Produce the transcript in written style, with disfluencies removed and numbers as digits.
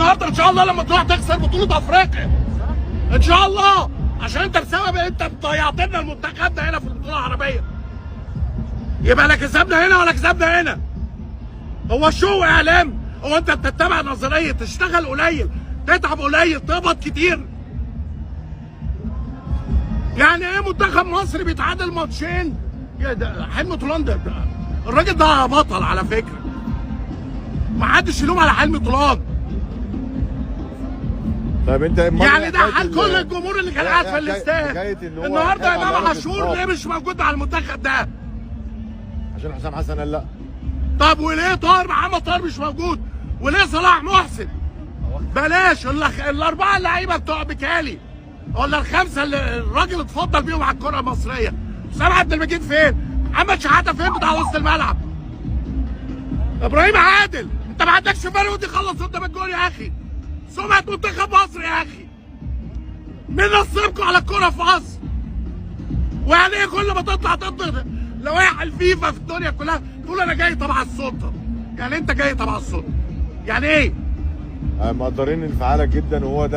النهارده ان شاء الله لما تروح تخسر بطوله افريقيا ان شاء الله، عشان انت بسبب انت ضيعت لنا المنتخب ده هنا في البطولة العربية. يبقى لا كسبنا هنا ولا كسبنا هنا. هو show اعلام؟ هو انت بتتبع نظرية تشتغل قليل تتعب قليل تقبض كتير؟ يعني ايه منتخب مصر بيتعادل ماتشين؟ يا ده حلمي طولان، ده الراجل ده بطل على فكرة، ما حدش يلوم على حلمي طولان. طيب انت يعني ده حال كل الجمهور اللي كان قاعد في الاستاد حكاية ان هو النهارده. خد امام على عاشور الإطلاق. ليه مش موجود على المنتخب ده؟ عشان حسام حسن قال لا. طب وليه طاهر محمد طاهر مش موجود؟ وليه صلاح محسن؟ بلاش الاربعة اللعيبة بتوع بكالي ولا الخمسة اللي الراجل اتفضل بيهم على الكره المصرية. حسام عبد المجيد فين؟ محمد شحاته فين بتاع وسط الملعب؟ ابراهيم عادل، انت ما عندكش forward يخلص قدام الجول يا اخي. سمعه منتخب مصر يا اخي، مين نصبكم على الكره في مصر؟ ويعني ايه كل ما تطلع ضد لوائح الفيفا في الدنيا كلها تقول انا جاي تبع السلطة؟ يعني انت جاي تبع السلطة يعني ايه؟ مقدرين انفعالك جدا، وهو ده.